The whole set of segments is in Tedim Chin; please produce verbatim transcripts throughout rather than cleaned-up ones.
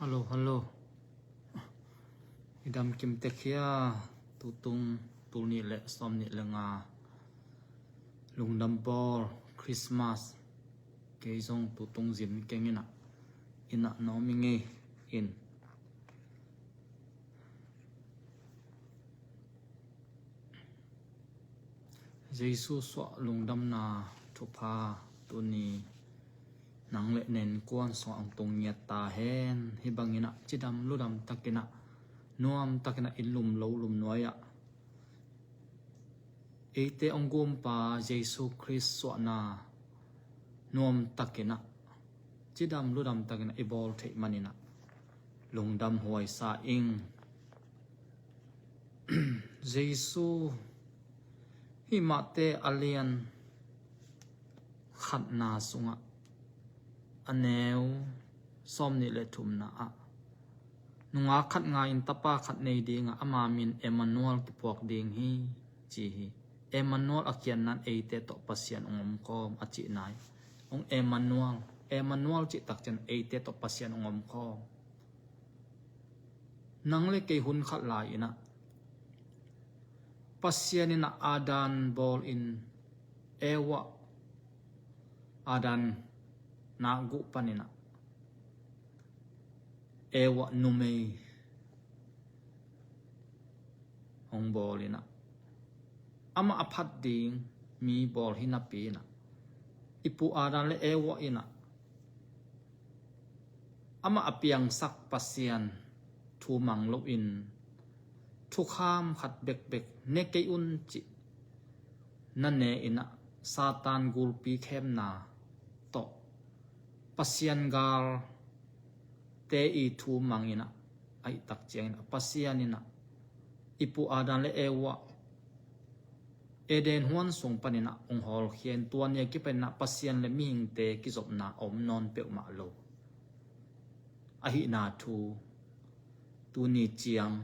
Hallo, hallo. I dam kim tek hia? Tutung tul nih le sawm nih le nga lungdam bawl Christmas. Kei zong tutung zin keng ina, ina nawm i ngei in. Jesu suah lungdamna thupha tuni nang le nen kuan sungah hong tung ngiat ta hen. Hih bangin ah cidam ludam takin ah, nuam takin ah, inn lum lo lum nuai ah eite hong gumpa Jesu Khrist suahna nuam takin ah, cidam ludam takin ah i bawl theih manin ah lungdam huai sa ing. Jesu hih Mate a lian khatna sungah a neu sawm nih le thumna ah, nungak khat ngai-in tapa khat nei dingah ama min Emmanuel kiphuak ding hi, ci hi. Emmanuel a khiatna in eite tawh Pasian hong omkhawm a cihna hi. Hong Emmanuel, Emmanuel cih takciang eite tawh Pasian hong omkhawm. Nang le kei hun khat lai-in ah Pasian in ah Adam bawlin, Eva, Adam nakguh panin ah Eva numei hong bawlin ah, amah a phat ding mi bawl hi napi-in ah, i pu Adam le Eva in ah amah a piangsak Pasian thu mang loin, thukham khat bekbek ne kei un cih na ne-in ah, Satan gulpi khemna tawh Pasian galte i thu mangin ah, ahih takciangin ah Pasian in ah i pu Adam le Eva Eden huan sung panin ah hong hawlkhia in, tua ni a kipanin ah Pasian le mihingte kizopna a om nawn peuhmah lo ahihna thu tuni ciang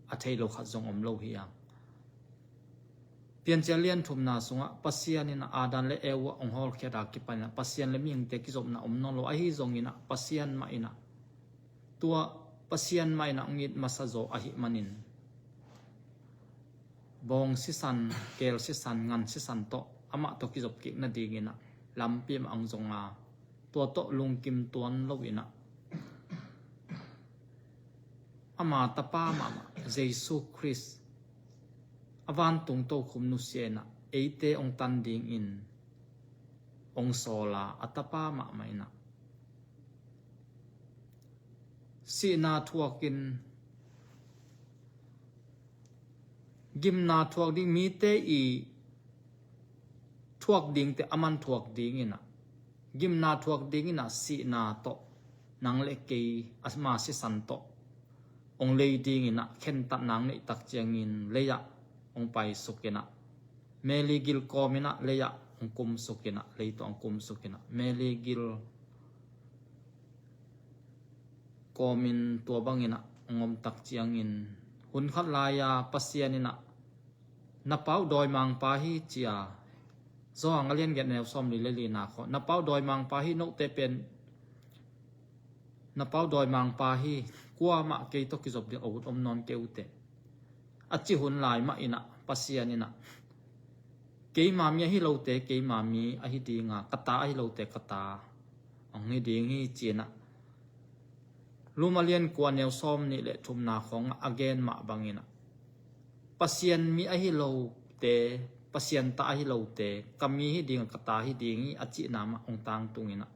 a thei lo khat zong om lo hi a. Piancil lian thumna sungah Pasian in ah Adam le Eva hong hawlkhiat a kipanin ah Pasian le mihingte kizopna om nawn lo. Ahi zongin ah Pasian mah in ah, tua Pasian mah in ah hong it masa zaw ahih manin, bawng sisan, keel sisan, ngan sisan tawh amah tawh kizop kik nadingin ah lampi mah hong zong a, tua tawh lungkim tuan loin ah, ama tapa mahmah Jesu Khrist a vantung tokhom nusia in ah eite hong tan dingin hong sawl a, a tapa mahmah in ah sihna thuakin, gimna thuak ding, mite i thuak dingte aman thuak dingin ah, gimna thuak dingin ah sihna tawh nang le kei ama sisan tawh hong lei dingin ah khentat nang neih takciangin lei-ah hong paisuk in ah, Meli gil kawmin ah lei-ah hong kumsuk in ah, lei tawh hong kumsuk in ah, Meli gil kawmin tua bangin ah hong om takciangin, hun khat lai-a Pasian in ah, na pa uh dawimangpa hi, ci a. Johan a lian giat neu sawm li le lina khawng, na pa uh dawimangpa hi, note pen na pa uh dawimangpa hi, kuamah kei tawh kizop ding a ut om nawn kei uh teh, a cih hun lai mah in ah Pasian in ah, keima mi ahi lote keima mi ahi ding a, ka ta ahi lote ka ta hong hi ding hi, ci in ah Rom a lian kua neu sawm nih le thumna khawngah a gen mah bangin ah, Pasian mi ahi lote, Pasian ta ahi lote, ka mi hi ding a, ka ta hi ding hi, a cihna mah hong tangtungin ah,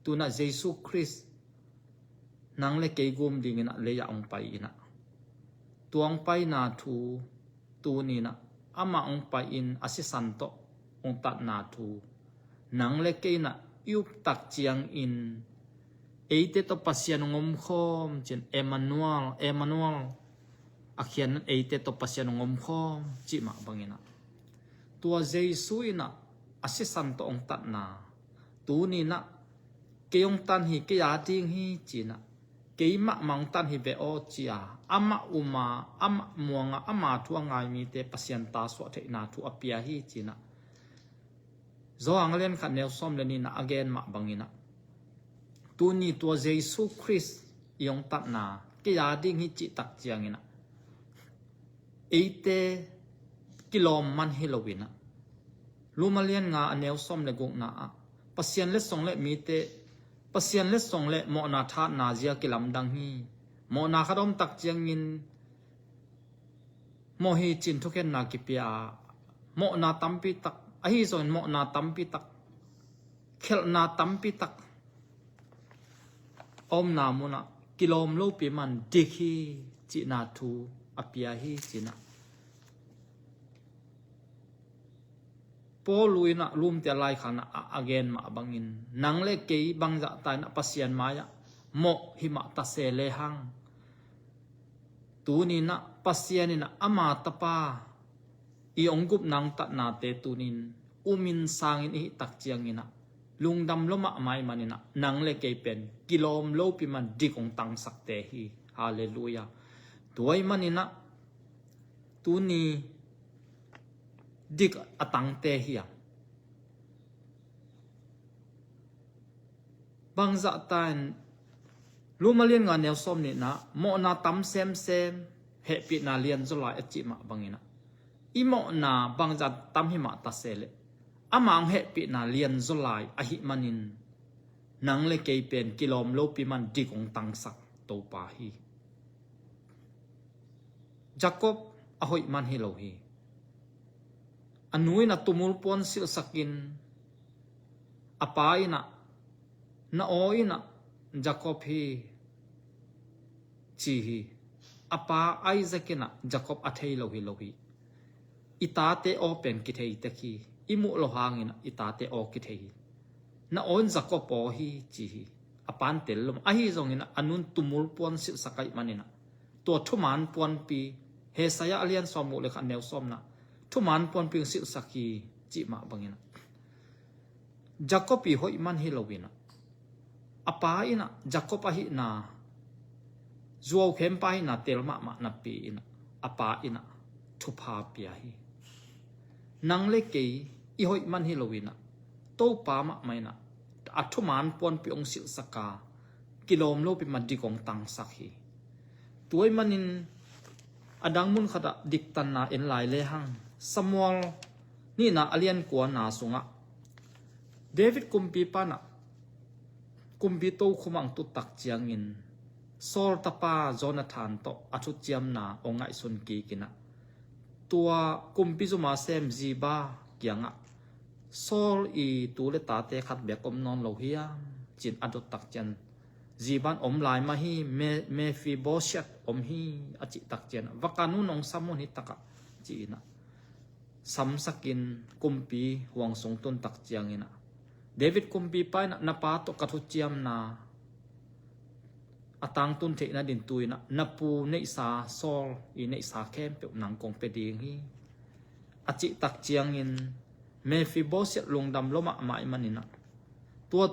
tu-in ah Jesu Khrist nang le kei gum dingin ah lei-ah hong pai in ah, tua hong paina thu tuni-in ah, amah hong pai-in a sisan tawh hong tatna thu nang le kei in ah i up takciangin, eite tawh Pasian hong omkhawm, ci-in, Emmanuel, Emmanuel, a khiatna in eite tawh Pasian hong omkhawm, cih mah bangin ah, tua Jesu in ah a sisan tawh hong tatna, tuni-in ah kei hong tan hi, kei a ding hi, ci-in ah, kei mahmah hong tan hi ve aw, ci a, amah um a, amah muang a, ama thu a ngai mite Pasian ta suah theihna thu a pia hi, ci-in ah Johan a lian khat neu sawm le nihna a gen mah bangin ah, tuni tua Jesu Khrist i hong tatna kei a ding hi cih tak ciangin ah, eite kilawm man hi loin ah, Roma lian nga a neu sawm le gukna ah, Pasian letsong le mite, Pasian letsong le mawhna thahatna zia kilamdang hi. Mawhna khat om tak ciangin mawh hi cin thukhenna kipia a, mawhna tampi tak, ahi zongin mawhna tampi tak, khelhna tampi tak a omna munah kilawm lopi man dik hi cihna thu a pia hi cinah. Paul in ah Rom te a laikhak ah a gen mah bangin, nang le kei bangzah ta in ah Pasian mai-ah mawh hi mah ta se lehang, tuni in ah Pasian in ah ama tapa i hong gupna hong tatnate tunin umin sangin i hih tak ciangin ah, lungdam lua mahmah ahih manin ah, nang le kei pen kilawm lopi man dik hong tangsakte hi. Halleluiah. Tua ahih manin ah, tuni dik a tangte hi a, bangzah ta in, Roma lian nga neu sawm nihna, mawhna tam semsem, hehpihna lianzaw lai a cih mah bangin ah, i mawhna bangzah tam hi mah ta se leh, amah hong hehpihna lianzaw lai ahih manin, nang le kei pen kilawm lopi man dik hong tangsak Topa hi. Jacob a hoih man hi lo hi. A nu in ah tumul puan silhsakin, a pa in ah, na aw in ah Jacob hi ci hi. A pa Isaac in ah Jacob a thei lo hi lo hi. I tate aw pen kithei tek hi. I muh lo hangin ah i tate aw kithei hi. Na aw in Jacob aw hi ci hi. A pan tel lum. Ahi zongin ah a nun tumul puan silhsak ahih manin ah, tua thuman puanpi, Isaiah a lian sawm guk le khat neu sawmna, thuman puanpi hong silhsak hi cih mah bangin ah, Jacob i hoih man hi loin ah, a pa in ah Jacob ahihna, zuau khempa ahihna tel mahmah napi in ah, a pa in ah thupha pia hi. Nang le kei i hoih man hi loin ah, Topa mahmah in ah a thuman puanpi hong silhsak a, kilawm lopi man dik hong tangsak hi. Tua ahih manin a dang mun khatah diktanna en lai lehang, Samuel nihna a lian kuana sungah David kumpipa in ah kumpi tokhom ah hong tut tak ciangin, Saul tapa Jonathan tawh a thuciamna hong ngaihsun kik in ah, tua kumpi zuma sem Ziba kiangah, Saul i tu le tate khat bek om nawn lo hiam ci-in a dot tak ciang, Ziba in om lai mah hi, Me-, Mephibosheth om hi a cih tak ciang, va kan un, hong sam un hi takah ci-in ah, samsakin kumpi huang sung tun tak ciangin ah, David kumpipa in ah, na pa tawh ka thuciamna a tangtun theih nading tu-in ah, na pu neihsa Saul i neihsa khempeuh nang kong pia ding hi a cih tak ciangin, Mephibosheth lungdam lua mahmah ahih manin ah, tua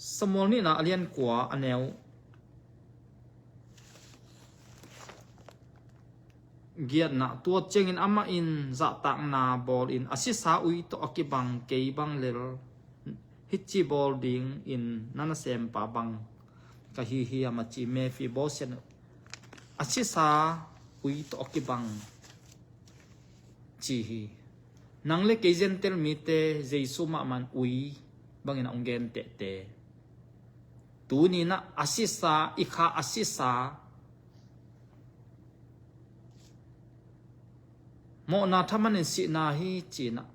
Samuel nihna a lian kua a neu giatna, tua ciangin amah in zahtakna bawlin, a sisa ui tawh a kibang kei bang lel, hih ci bawl dingin na nasempa bang ka hi hiam a ci. Mephibosheth, a sisa ui tawh a kibang ci hi. Nang le kei Gentile mite Jesu mahmah in ui bangin a hong gentehte. Tuni-in ah a sisa, i kha a sisa, mawhna thaman in sihna hi ci-in ah,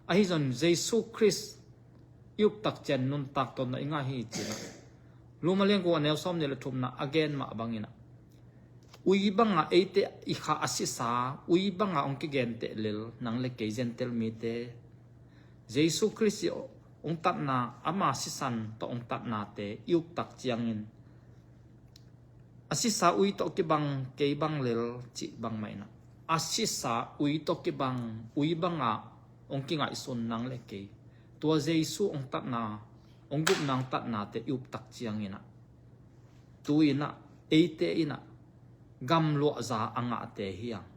ahi zongin Jesu Khrist i up tak ciang nuntak tawh na i ngah hi ci-in ah, Roma lian guk a neu sawmnih le thumna a gen mah bangin ah, ui banga eite i kha a sisa ui banga hong kigenteh lel nang le kei Gentile mite, Jesu Khrist i hong tatna, ama sisan tawh hong tatnate i up tak ciangin, a sisa ui tawh kibang kei bang lel cih bangmah in ah, a sisa ui tawh kibang, ui banga hong kingaihsun nang le kei, tua Jesu hong tatna, hong gupna hong tatnate i up tak ciangin ah, tu-in ah eite in ah gamluahza a ngahte hi hang.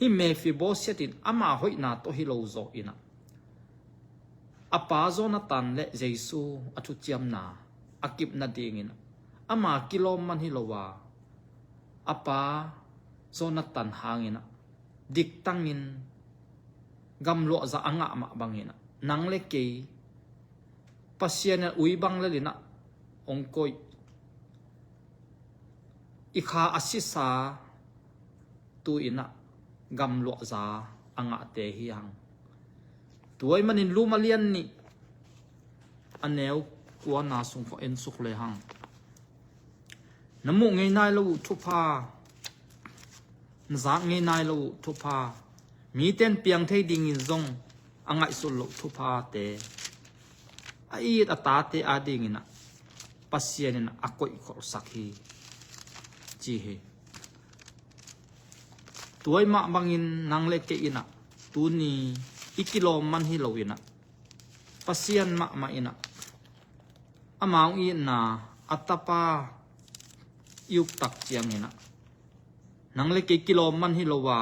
Hih Mephibosheth in ama hoihna tawh hi lo zawh in ah, a pa Jonathan le Jesu a thuciamna a kip nadingin ah, ama kilawm man hi lo a, a pa Jonathan hangin ah diktangin gamluahza a ngah mah bangin ah, nang le kei Pasian in ui bang lelin ah hong koih, i kha a sisa tu-in ah gamluahza a ngahte hi hang. Tua ahih manin Rom a lian nih, a neu kuana sung khuah en suk le hang. Na muh ngei nai lo uh thupha, na zak ngei nai lo uh thupha, mite in piang thei dingin zong a ngaihsut loh thuphate, a it a tate adingin ah Pasian in ah a koihkholhsak hi, ci hi. Tua ahih mah bangin nang le kei in ah tuni i kilawm man hi loin ah, Pasian mahmah in ah ama hong itna, a tapa i up tak ciangin ah, nang le kei kilawm man hi lo a,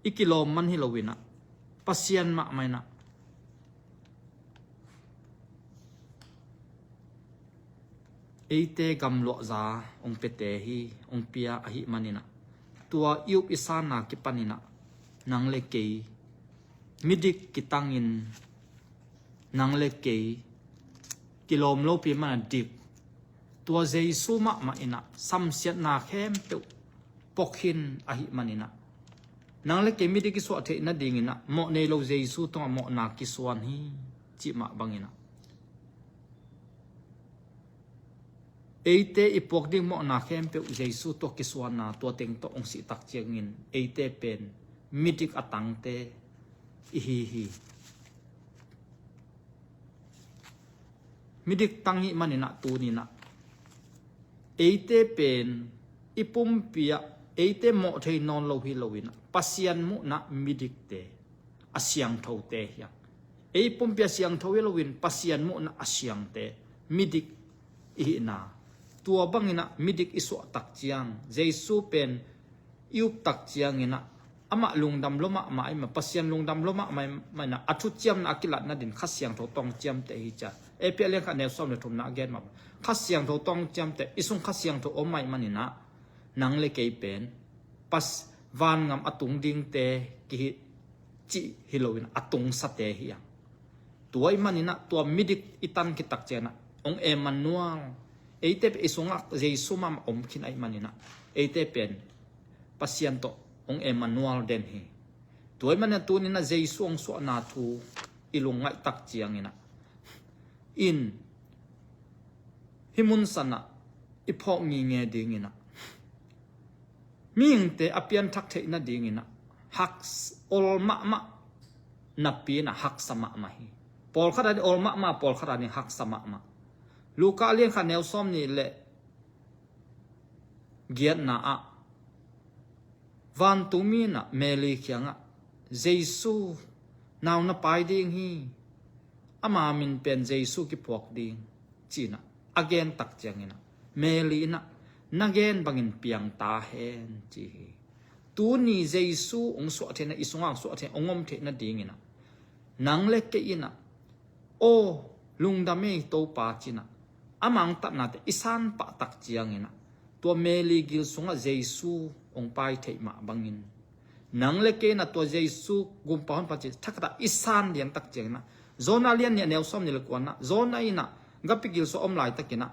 i kilawm man hi loin ah, Pasian mahmah in ah eite gamluahza hong piate hi, hong pia ahih manin ah, tua i up i sanna kipanin ah, nang le kei midik kitangin, nang le kei kilawm lopi man a dik, tua Jesu mahmah in ah samsiatna khempeuh pia khin ahih manin ah, nang le kei midik i suah theih nadingin ah mawh nei lo Jesu tungah mawhna kisuan hi, cih mah bangin ah, eite i puak ding mawhna khempeuh Jesu tawh kisuanna, tua teng tawh hong sih tak ciangin eite pen midik a tangte i hi hi. Midik tang hih manin ah tuni-in ah eite pen i pumpi ah eite mawh thei nawn lo hi loin ah, Pasian muhna midikte, a siangthote hi hang. Ei pumpi a siangtho hi loin Pasian muhna a siangte, midik i hihna. Tua bangin ah midik i suah tak ciang, Jesu pen i up tak ciangin ah, amah lungdam lua mahmah ahih manin, Pasian lungdam lua mahmah ahih manin ah, a thuciamna a kilat nadin Kha Siangtho tawh hong ciamteh hi ci-a Efesa lian khat neu sawm le thumna a gen mah bang, Kha Siangtho tawh hong ciamteh, i sung Kha Siangtho om ahih manin ah, nang le kei pen Pas, vangam a tung dingte kihi cih hi loin a tungsate hi hang. Tua ahih manin ah tua midik i tan khit tak ciangin ah, hong Emmanuel, eite pen i sungah Jesu mahmah om khin ahih manin ah, eite pen Pasian tawh hong Emmanuel den hi. Tua ahih manin ah tuni-in ah Jesu hong suahna thu i lungngaih tak ciangin ah, in hih mun san ah i phawk ngitnget dingin ah, mihingte a pianthak theih nadingin ah, hak, ol mahmah napi-in ah haksa mahmah hi. Pawlkhat ading ol mahmah, pawlkhat ading haksa mahmah. Luka lian khat neu sawm nih le giatna ah, vantungmi in ah Mary kiangah, Jesu nau na pai ding hi, ama min pen Jesu kiphuak ding, ci-in ah a gen tak ciangin ah, Mary in ah, na gen bangin piang ta hen, ci hi. Tuni Jesu hong suah theihna, i sungah hong suah theihna, hong om theih nadingin ah, nang le kei in ah, aw, lungdam ei Topa, ci-in ah, a mangtatnate i san pah tak ciangin ah, tua Mary gil sungah Jesu hong pai theih mah bangin, nang le kei in ah tua Jesu, Gumpa Honpa ci thakhat ah i san lian tak ciangin ah, Jonah lian nih a neu sawm nih le kuana, Jonah in ah gapi gil sungah om laitakin ah,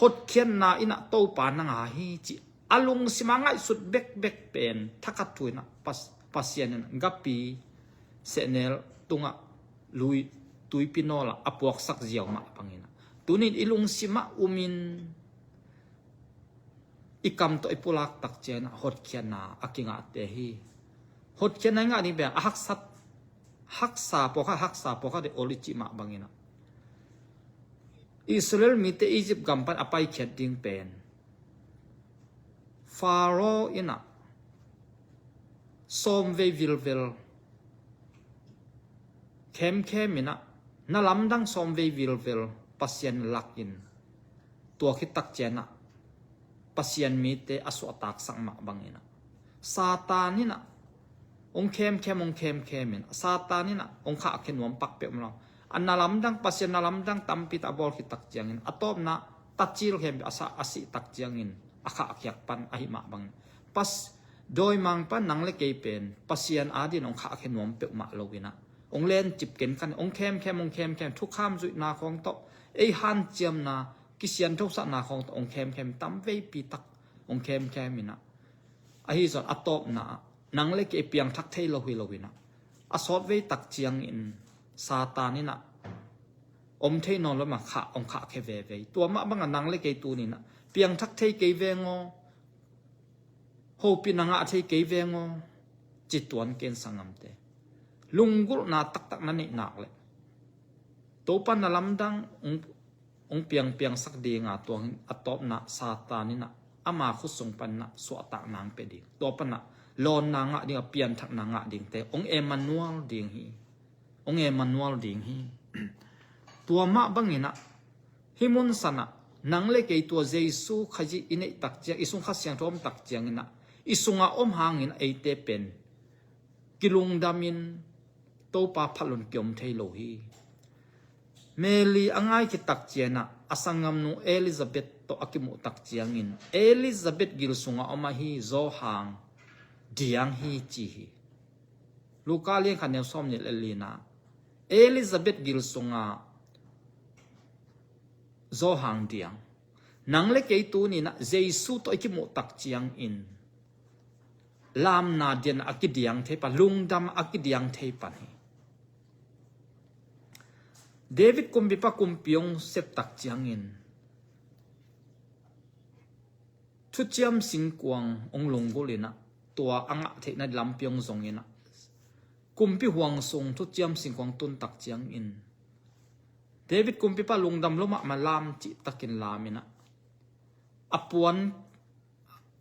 hotkhiatna in ah Topa na ngah hi, ci a lungsim a ngaihsut bekbek pen thakhat thu-in ah, Pas-, Pasian in ah gapi sehnel tungah lui, tuipi nawl ah a puaksak ziau mah bangin ah, tuni-in i lungsim ah umin, i kam tawh i pulak tak ciangin ah hotkhiatna a kingahte hi. Hotkhiatna i ngah ding pen a haksat, haksa pawlkhat, haksa pawlkhat i ol i cih mah bangin ah, Israel mite Egypt gam pan a paikhiat ding pen Pharaoh in ah sawmvei vilvel khemkhem in ah, na lamdang sawmvei vilvel Pasian lakin, tua khit tak ciangin ah Pasian mite a suahtaksak mah bangin ah, Satan in ah hong khemkhem, hong khemkhem in ah, Satan in ah hong khahkhia nuam pak peuhmah lo. A na lamdang, Pasian na lamdang tampi tak a bawl khit tak ciangin, a tawpna tacil khempeuh a sa, a sih tak ciangin a khahkhiat pan ahi mah bangin, Pas, dawimangpa nang le kei pen Pasian adingin hong khahkhia nuam peuhmah lo-in ah, hong lencip kenkan, hong khemkhem, hong khemkhem, thukham zuihna khawng tawh, ei hanciamna, kisianthosahna khawng tawh hong khemkhem, tam veipi tak hong khemkhem in ah, ahi zong a tawpna ah nang le kei piangthak thei lo hi lo-in ah, a sawtvei tak ciangin Satan in ah om thei nawn lo mah khah, hong khahkhia veve hi. Tua mah bangin nang le kei tuni-in ah piangthak thei kei veng aw, hopihna ngah thei kei veng aw, ci tuan ken sanggamte. Lunggulhna taktak na neih nak leh, Topa na lamdang hong, hong piangpiangsak ding a, tua hi a tawpna Satan in ah ama khutsung pan ah suahtakna hong pia ding, tua pan ah lawnna ngah ding a, pianthakna ngah dingte hong Emmanuel ding hi. Hong Emmanuel ding hi. Tua mah bangin ah, hih mun san ah nang le kei tua Jesu Khazih i neih tak ciang, i sung Kha Siangtho om tak ciangin ah, i sungah om hangin eite pen kilungdamin Topa phat loin kiom thei lo hi. Mary a ngai khit tak ciangin ah, a sanggamnu Elizabeth tawh a kimuh tak ciangin, Elizabeth gil sungah om ahi Johan diang hi ci hi. Luka lian khat neu sawmnih le lina, Elizabeth gil sungah Johan diang. Nang le kei tuni-in ah Jesu tawh i kimuh tak ciangin lamna diang a kidiang thei pan, lungdam a kidiang thei pan hi. David kumpipa kumpi hong sep tak ciangin thuciam singkuang hong lunggulh in ah, tua a ngah theihna lampi hong zong in ah, kumpi huang sung thuciam singkuang tun tak ciangin, David kumpipa lungdam lo mahmah, lam cihtakin lam in ah, a puan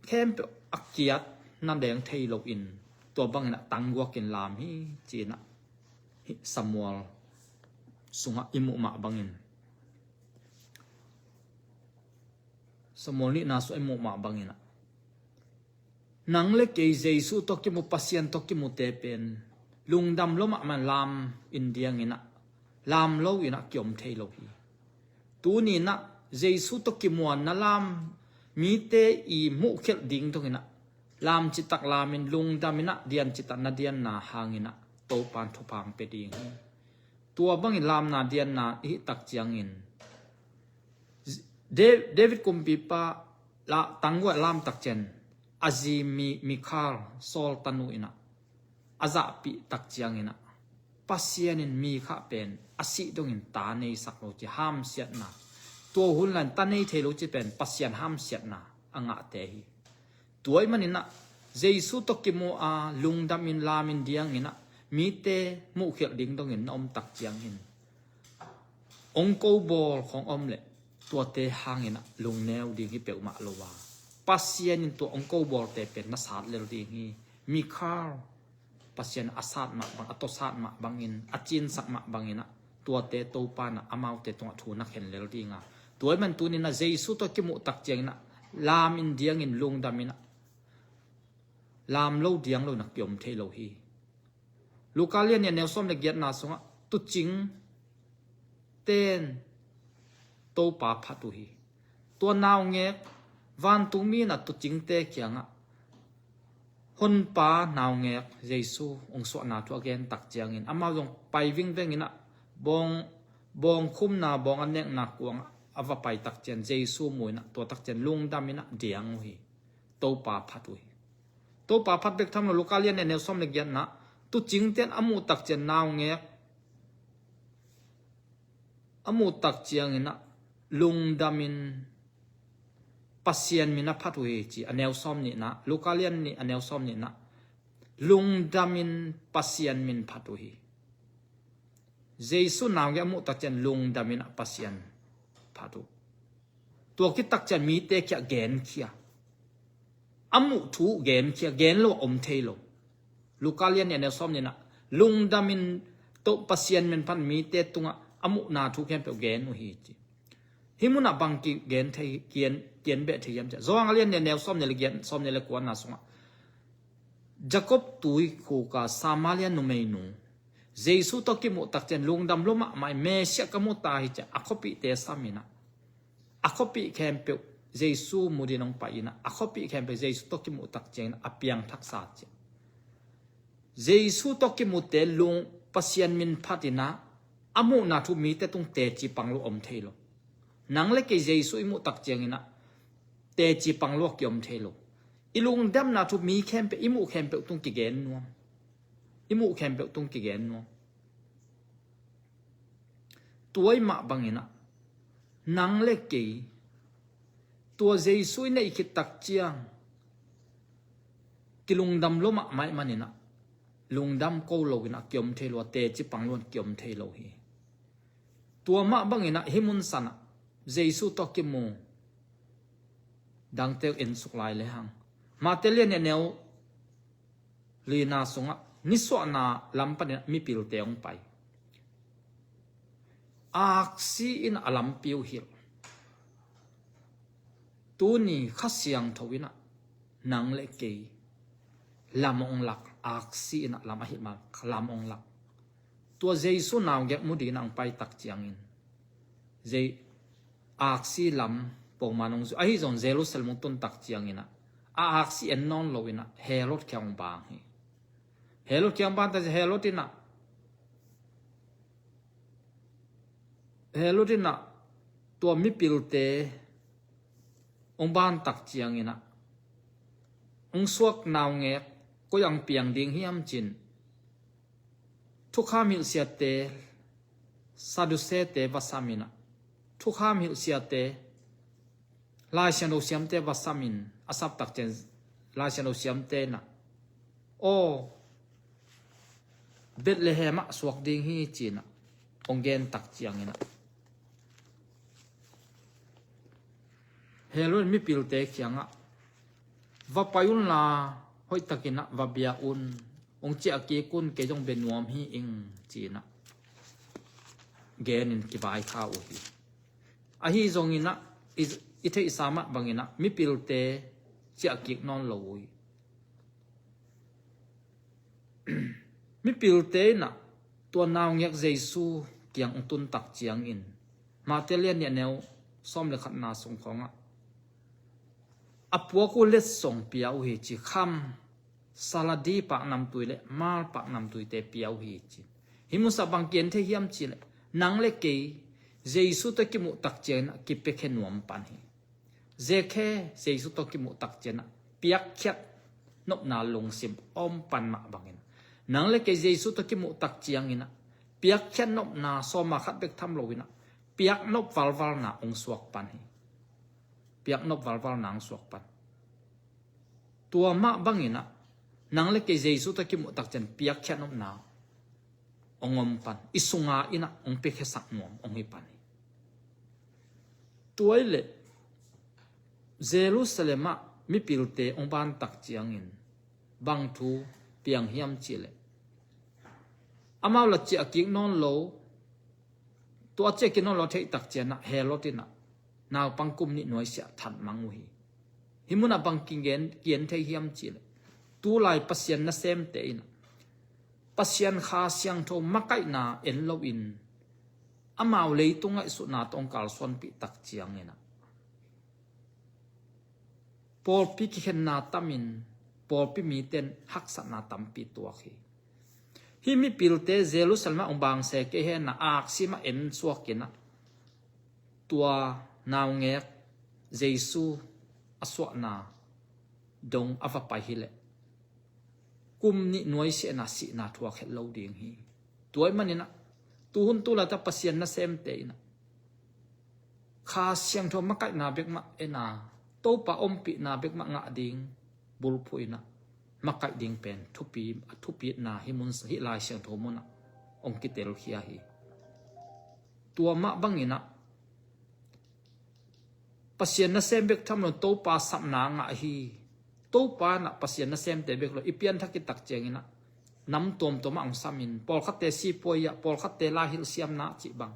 khempeuh a kiat na deng thei loin, tua bangin ah tangguakin lam hi ci-in ah, hih Samuel sungah i muh mah bangin, Samuel nihna sungah i muh mah bangin ah, nang le kei Jesu tawh kimu, Pasian tawh kimute pen lungdam lo mahmah, lam in diang in ah, lam lo in ah kiom thei lo hi. Tuni-in ah Jesu tawh kimuanna lam, mite i muhkhialh ding dongin ah, lam citak lamin, lungdam in ah, dian citak na dianna hangin ah Topan thupha hong pia ding hi. Tua bangin lamna dianna i hih tak ciangin, Da-, David kumpipa la, tangguah lam tak ciang, a zi Mi-, Mikhal, Saul tanu in ah a zahpih tak ciangin ah, Pasian in Mikhal pen a sih dongin ta neisak lo ci, hamsiatna. Tua hun lai-in ta nei thei lo ci pen Pasian hamsiatna a ngahte hi. Tua ahih manin ah Jesu tawh kimu a, lungdamin lamin diangin ah, mite muhkhialh ding dongin na om tak ciangin, ongko bawl khawng om leh, tuate hangin ah lungneu ding hi peuhmah lo a, Pasian in tua ongko bawlte pen na sat lel ding hi. Mikhal, Pasian a sat mah bang, a tawsat mah bangin, a cinsak mah bangin ah, tuate Topan ah amaute tungah thu na khen lel ding a. Tua ahih man tuni-in ah Jesu tawh kimuh tak ciangin ah, lamin diangin, lungdamin ah, lam lo diang lo in ah kiom thei lo hi. Luka lian nih, a neu sawm le giatna sungah, tuucing ten Topa phat uh hi. Tua naungek, vantungmi in ah tuucingte kiangah, Honpa naungek Jesu hong suahna thu a gen tak ciangin, amau zong pai vingveng in ah, bawng, bawng khumna, bawng a nekna kuangah a va pai tak ciang Jesu mu in ah, tua tak ciang lungdam in ah diang uh hi. Topa phat uh hi. Topa phat bek tham lo, Luka lian nih, a neu sawm le giatna, tuucingte in a muh tak ciang, naungek a muh tak ciangin ah, lungdamin Pasian min a phat uh hi ci, a neu sawm nihna, Luka lian nih, a neu sawm nihna, lungdamin Pasian min phat uh hi. Jesu naungek a muh tak ciang lungdamin ah Pasian phat uh. Tua khit tak ciang mite kiangah genkhia. A muh thu genkhia, gen lo a om thei lo. Luka lian nih, a neu sawm nihna, lungdamin Topa Pasian min phat mite tungah a muhna thu khempeuh gen uh hi ci. Hih munah bang kigen thei, kigen, kigen beh thei hiam ci-a, Johan lian nih, a neu sawm nih le giat, sawm nih le kuana sungah, Jakob tuikhuk a Samaria numeinu, Jesu tawh kimuh tak ciang lungdam lua mahmah in, Messiah ka mu ta hi ci-a a khuapihte sam in ah, a khuapih khempeuh Jesu mu dingin hong pai in ah, a khuapih khempeuh Jesu tawh kimuh tak ciangin a piangthaksa ci-a. Jesu tawh kimute lung Pasian min phat in ah, a muhna thu mite tung teci pang lua om thei lo. Nang le kei Jesu i muh tak ciangin ah teci pang lua kiom thei lo. I lungdamna thu mi khempeuh, i muh khempeuh tung kigen nuam. I muh khempeuh tung kigen nuam. Tua i mah bangin ah, nang le kei, tua Jesu i neih khit tak ciang kilungdam lua mahmah ahih manin ah, lungdam ko lo in ah kiom thei lo a, teci pang lua in kiom thei lo hi. Tua mah bangin ah hih mun san ah Jesu tawh kimu dangte uh en suk lai le hang. Matthai lian nih, a neu lina sungah nisuahna lam panin ah mipilte hong pai. Aksi in ah a lampi uh hilh. Tuni Kha Siangtho in ah nang le kei lam hong lak, aksi in ah lam ahih manin lam hong lak. Tua Jesu naungek mu dingin ah hong pai tak ciangin, Jesu aksi lam pongman hong zui. Ahi zong Jerusalem hong tun tak ciangin ah, a aksi en nawn lo in ah Herod kiang hong bang hi. Herod kiang hong bang tak ciang Herod in ah, Herod in ah tua mipilte hong bang tak ciangin ah, hong suak naungek koi ah hong piang ding hiam ci-in thukham hilh siate, Sadusete va sam in ah, thukham hilh siate, Lai Siangtho siamte va sam in, a sap tak ciang Lai Siangtho siamte in ah, aw, Bethlehem ah suak ding hi ci-in ah hong gen tak ciangin ah, Herod mipilte kiangah, va pai unla, hoihtakin ah va bia un, hong ciah kik un, kei zong bia nuam hi ing ci-in ah genin kivaikha uh hi. Ahi zongin ah i, i theihsa mah bangin ah mipilte ciah kik nawn lo uh hi. Mipilte in ah tua naungek Jesu kiang hong tun tak ciangin, Matthai lian nih, a neu sawm le khatna sung khawngah, a puak uh letsong pia uh hi ci, kham, saladi paknamtui le mal paknamtuite pia uh hi ci. Hih mun san ah bang kigen thei hiam cih leh, nang le kei Jesu tawh kimuh tak ciangin ah kipiakhia nuam pan hi. Zekhia Jesu tawh kimuh tak ciangin ah piakkhiat nopna lungsim om pan mah bangin, nang le kei Jesu tawh kimuh tak ciangin ah piakkhiat nopna, sawma khat bek tham lo-in ah piaknop valvalna hong suak pan hi. Piaknop valvalna hong suak pan. Tua mah bangin ah nang le kei Jesu tawh kimuh tak ciang piakkhiat nopna hong om pan, i sunga in ah hong piakkhiasak nuam hong hi pan hi. Tua ahih leh Jerusalem ah mipilte hong bang tak ciangin bang thu piang hiam cih leh, amau lah ciah kik nawn lo. Tua ciah kik nawn lo a theih tak ciangin ah Herod in ah naupang kum nih nuaisiah that mang uh hi. Hih mun ah bang kigen, kigen thei hiam cih leh, tulai Pasian nasemte in ah Pasian Kha Siangtho makaihna en loin amau leitung ngaihsutna tawh hong kalsuanpih tak ciangin ah pawlpi kikhenna tamin, pawlpi mite in haksatna tampi tuak hi. Hih mipilte Jerusalem ah hong bang se kei hen a, aksi mah en suakin ah tua naungek Jesu a suahna dong a va pai hi leh, kum nih nuaisiah in ah sihna thuak het lo ding hi. Tua ahih manin ah tuhun tulai-a Pasian nasemte in ah Kha Siangtho makaihna bek mah en a, Topa ompihna bek mah ngah ding bulphuh in ah makaih ding pen thupi, a thupitna hih mun, hih Lai Siangtho mun ah hong kitelkhia hi. Tua mah bangin ah Pasian nasem bek tham lo, Topa sapna ngah hi. Topa in ah Pasian nasemte bek lo, i pianthak khit tak ciangin ah nam tuamtuam ah hong samin, pawlkhatte sipuai ah, pawlkhatte laihilh siamna cih bang,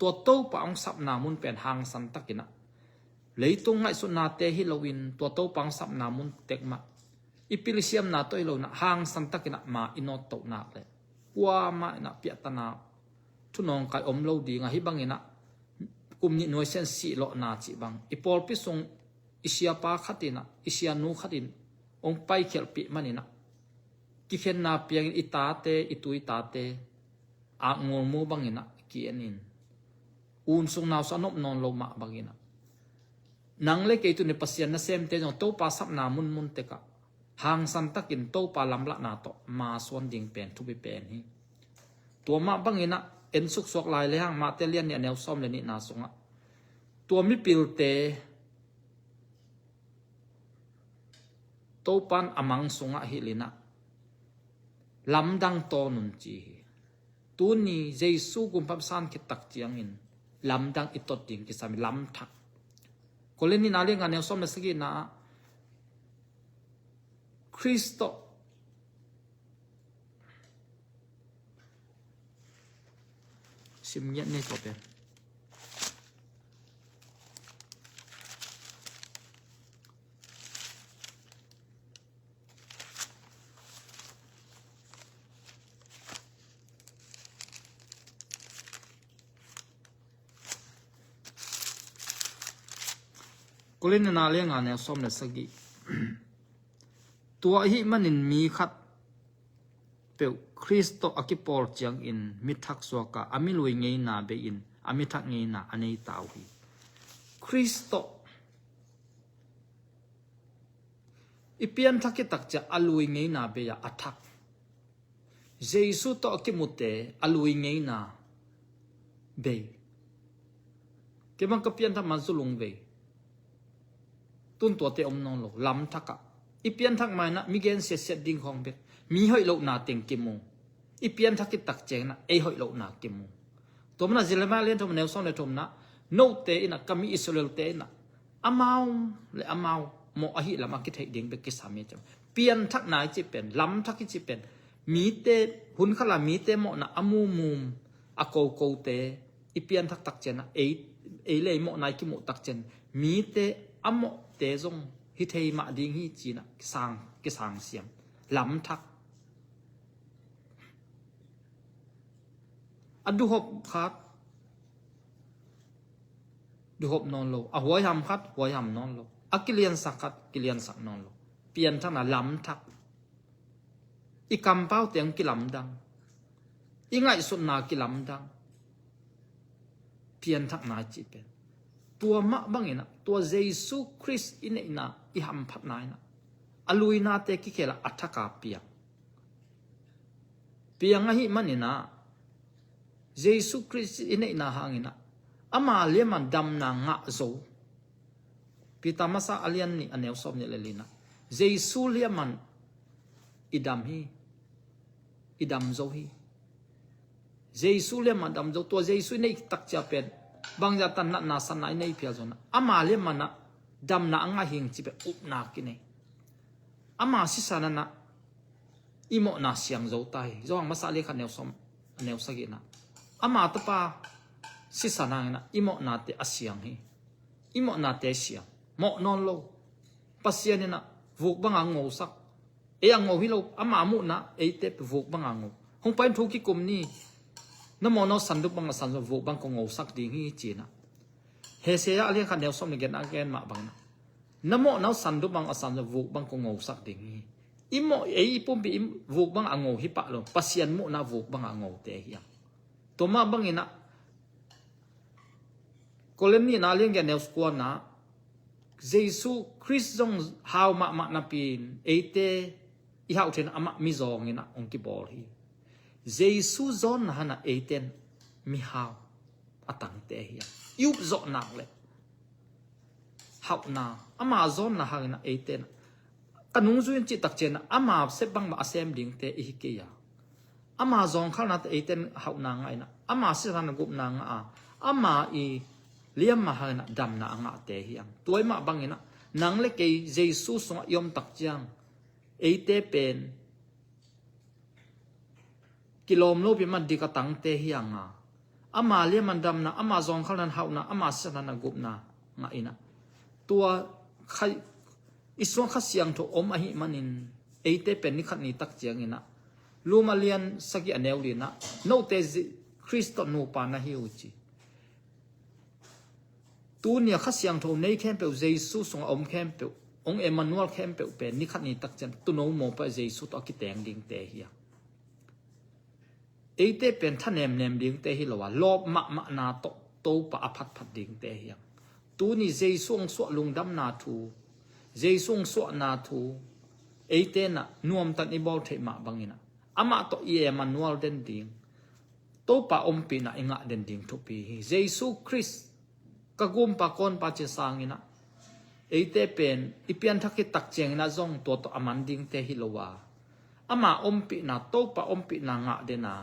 tua Topa hong sapna mun pen hangsan takin ah, leitung ngaihsutnate hi loin tua Topa hong sapna mun tek mah, i pilsiamna tawh hi loin ah hangsan takin ah ma i nawttoh nak leh, kuamah inah piahtana thunawngkai om lo ding ahi bang inah kum nih nuaisiah in sih lawhna cih bang i pawlpi sung i siapa khat inah i sianu khat in hong paikhialhpih man inah kikhenna piangin i tate, i tu i tate akngulmu bang inah ki-en in un sung nau sung a nop nawn lo mah bang inah nang le kei tuni Pasian nasemte zong Topa sapna munmun tekah hangsan takin Topa lamlahna tawh masuan ding pen thupi pen hi. Tua mah bang inah en suksuak lai le hang Mate lian nih a neu sawm le nihna sungah tua mipilte Topan a mang sungah hilh inah lamdang tawn un ci hi. Tuni Jesu gumpa san khit tak ciangin lamdang i tot ding kisam hi, lamthak. Korin nihna lian nga neu sawm le sagihna ah Khrist tawh sim ngiat ni tua pen. Korin nihna lian nga neu sawm le sagih. Tua ahih manin mi khat peuh Khrist tawh a kipawl ciangin mi thak suak a, a mi lui ngeina bei-in a mi thak ngeina a nei ta uh hi. Khrist tawh i pianthak khit tak ciang a lui ngeina bei a, a thak. Jesu tawh a kimute a lui ngeina bei. Kei bang ka pianthak man zulung vei. Tun tuate om nawn lo, lamthak ah. I pianthak mai inah mi gen siatsiat ding khawng bek. Mi hoih lohna teng kimu. I pianthak khit tak ciang inah ei hoih lohna kimu. Tua mana Jeremiah lian thum neu sawm le thumna, note inah ka mi Israelte inah amau le amau mawh ahi lam a kitheih ding bek kisam hi ci. Pianthakna i cih pen, lamthak i cih pen mite, hun khat la mite mawhna a mumum a kokote i pianthak tak ciang inah ei, ei le ei mawhna i kimuh tak ciang mite a mawhte zong hi thei mah ding hi ci inah kisang, kisang siam. Lamthak. A duhop khat duhop nawn lo, a huaiham khat huaiham nawn lo, a kiliansak khat kiliansak nawn lo. Pianthakna, lamthak. I kampau teng kilamdang, i ngaihsutna kilamdang. Pianthakna i cih pen tua mah bang inah tua Jesu Khrist i neihna, i hamphatna inah a luinate kikhel a, a thak a piang. Piang ahih man inah Jesu Khrist i neihna hang inah ama liaman damna ngah zo. Peter masa a lian nih a neu sawm nih le lina, Jesu liaman i dam hi, i dam zo hi. Jesu liaman dam zo, tua Jesu i neih tak cia pen bangzah tan natna satna i nei phial zo na, ama liaman ah damna a ngah hing ci pen upna kinei. Ama sisan ah i mawhna siang zo ta hi. Johan masa a lian khat neu sawm, neu sagihna, ama tapa sisan hangin ah i mawhnate a siang hi. I mawhnate siang, mawh nawn lo. Pasian in ah vuk banga ngosak. Ei a ngo hi lo, ama muhna eite vuk banga ngo. Hong pai in thu kikum ni. Na mawhna uh sandup banga san zong vuk bang kong ngosak ding hi ci-in ah. Hosea a lian khat neu sawm le giatna a gen mah bangin ah, na mawhna uh sandup banga san zong vuk bang kong ngosak ding hi. I mawh, ei i pumpi i vuk banga ngo hi pah lo, Pasian muhna vuk banga ngote hi hang. Tua mah bangin ah Korin nihna a lian giat neu kuana, Jesu Khrist zong hau mahmah napi-in eite i hauh theihna amah mizawng in ah hong kibawl hi. Jesu zawnna hang ah eite in mihau a tangte hi hang. I upzawh nak le hauhna, ama zawnna hangin ah eite in ah ka nungzui in cih tak ciangin ah ama sep bangmah a sem dingte i hi kei a, ama zawngkhalnate eite in hauhna ngah in ah, ama sisan a gupna ngah a, ama i liamma hangin ah damna a ngahte hi hang. Tua ahih mah bangin ah nang le kei Jesu sungah i om tak ciang eite pen kilawm lopi mah dik a tangte hi hang a, ama liaman damna, ama zawngkhalna hauhna, ama sisan a gupna ngah in ah, tua kha, i sungah Kha Siangtho om ahih manin eite pen ni khat ni tak ciangin ah Rom a lian sagih a neu li-na, note Khrist tawh nupa na hi uh ci. Tuni a Kha Siangtho nei khempeuh, Jesu sungah om khempeuh, hong Emmanuel khempeuh pen ni khat ni tak ciang tuuno mawh pah Jesu tawh a kiteng dingte hi a. Eite pen thanemnem dingte hi lo a, lawp mahmahna tawh Topa a phatphat dingte hi a. Tuni Jesu hong suah lungdamna thu, Jesu hong suahna thu, eite na nuamtan i bawl theih mah bangina, amah tawh i Emmanuel den ding, Topa ompihna i ngah den ding thupi hi. Jesu Khrist ka gumpa kawnpa ci sangina, eite pen i pianthak khit tak ciangina zong tua tawh a man dingte hi lo a, ama ompihna, Topa ompihna ngah dena,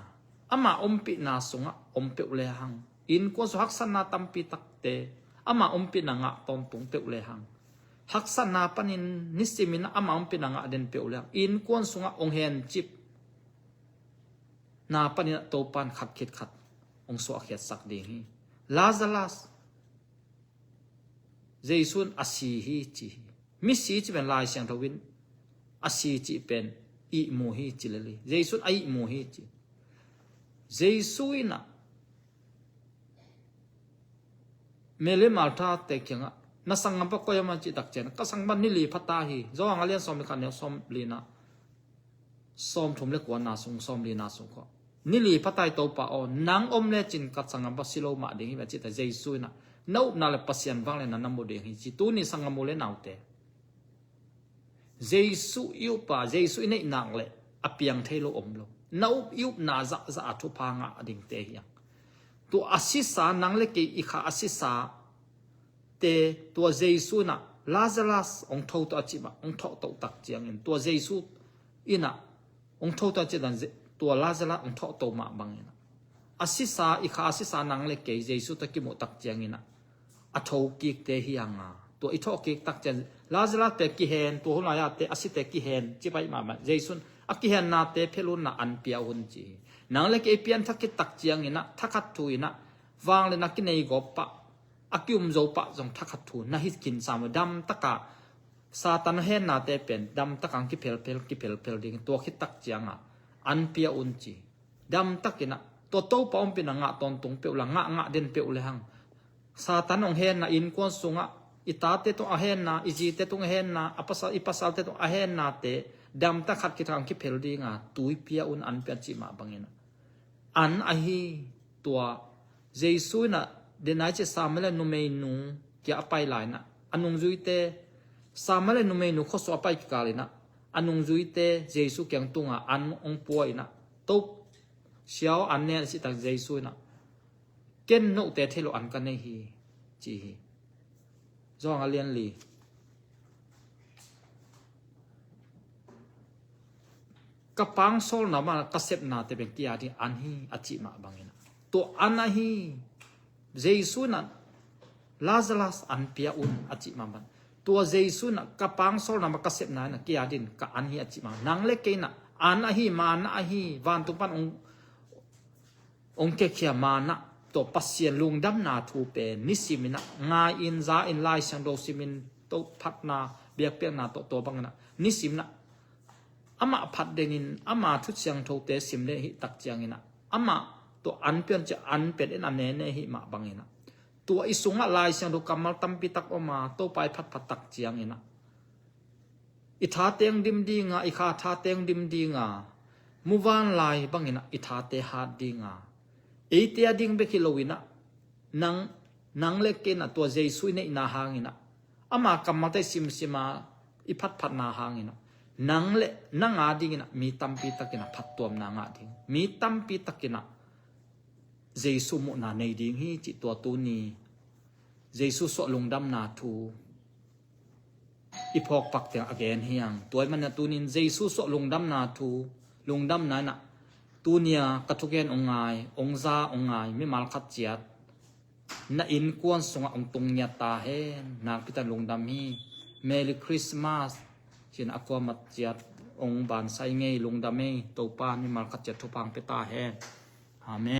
ama ompihna sungah om peuh lehang, innkuan sung haksatna tampi takte ama ompihna ngah tawntung peuh lehang, haksatna panin nisimin ama ompihna ngah den peuh lehang, innkuan sungah hong hencip na panin Topan khat khit khat hong suahkhiatsak ding hi. Lazarus, Jesu in a si hi ci hi. Misi ci pen Lai Siangtho in a si ci pen ihmu hi ci lel hi. Jesu in a ihmu hi ci. Jesu in a Mary Martha te kiangah, na sanggam pa koi a om a cih tak ciang, ka sanggam pa ni li pha ta hi. Johan a lian sawm le khat neu sawm li na, sawm thum le kua na sung, sawm li na sung khaw. Ni li pha ta hi Topa aw, nang om lecin ka sanggam pa si lo mah ding hi a cih tak Jesu in a, na upna le Pasian vangliatna na mu ding hi ci. Tuni sanggam u le naute, Jesu i upa, Jesu i neih nak le a piang thei lo om lo. Na up i upna zahzah a thupha ngah dingte hi a. Tua a sisa, nang le kei i kha a sisa te, tua Jesu in a Lazarus hong tho to a cih mah, hong thawh to tak ciangin, tua Jesu in a hong tho to a cih dan, tua Lazarus hong thawh to mah bangin a, a sisa, i kha a sisa nang le kei Jesu tawh kimuh tak ciangin a, a tho kikte hi a nga. Tua i thawh kik tak ciang, Lazarus te kihen, tua hun lai-a te, a site kihen ci pai mahmah. Jesu in a kihennate phel un na, an pia un ci hi. Nang le kei pianthak khit tak ciangin a, thakhat thu in a, vangliatna kinei gawp pah, a kium zo pah zong thakhat thu na hi khin sam lo. Damtaka Satan hennate pen damtaka ang kiphelphel, kiphelphel ding, tua khit tak cianga an pia un ci. Damtakin a, tua Topa ompihna ngah tawntung peuh la, ngah ngah den peuh lehang, Satan hong henna, innkuan sungah i tate tung a henna, i zite tung a henna, a pasal, i pasalte tung a hennate damtak khat khit tak ang kiphel dinga tui pia un, an pia cih mah bangin a, an ahi. Tua Jesu in a, denai ci Samaria numeinu kia a pai lai in a, a nungzuite, Samaria numeinu khuasung a pai kikal in a, a nungzuite Jesu kiang tunga an hong pua in a, to siau an ne a cih tak Jesu in a, ken note thei lo an ka nei hi ci hi. Johan a lian li. Ka pang sawlna mah ka sepnate pen kei a ding an hi a cih mah bangin a, tua an ahi. Jesu in a Lazarus an pia un a cih mah bang. Tua Jesu in a ka pang sawlna mah ka sepna in a kei a ding ka an hi a cih mah. Nang le kei in a an ahi, manna ahi, vantung pan hong hong kekhia manna, tua Pasian lungdamna thu pen nisimin a ngai-in, za-in, Lai Siangtho simin, to phatna, biakpiakna tawh tua bangin a nisimin a amah phat denin, ama thu siangthote sim le hih tak ciangin a, amah tua an pian cia an pen in a nene hih mah bangin a, tua i sungah Lai Siangtho kammal tampi tak om a, Topa i phatphat tak ciangin a, i thateng dim dinga, i kha thateng dim dinga, muvanlai bangin a i thate hat dinga, eite a ding bek hi loin a, nang, nang le kei in a tua Jesu i neihna hangin a, ama kammalte simsim a i phatphatna hangin a, nang le nang a dingin a mi tampi takin a phattuamna ngah ding, mi tampi takin a Jesu muhna nei ding hi cih tua tuni Jesu suah lungdamna thu i phawk pak teng a gen hi hang. Tua ahih manin a tunin Jesu suah lungdamna thu, lungdamna in a, tunia ka thugen hong ngai, hong za hong ngai mimal khat ciat, na innkuan sungah hong tung ngiat ta hen. Nakpi takin lungdam hi. Merry Christmas. Cin a kuamat ciat hong bansai ngei, lungdam ei. Topa mimal khat ciat thupha hong pia ta hen. Amen.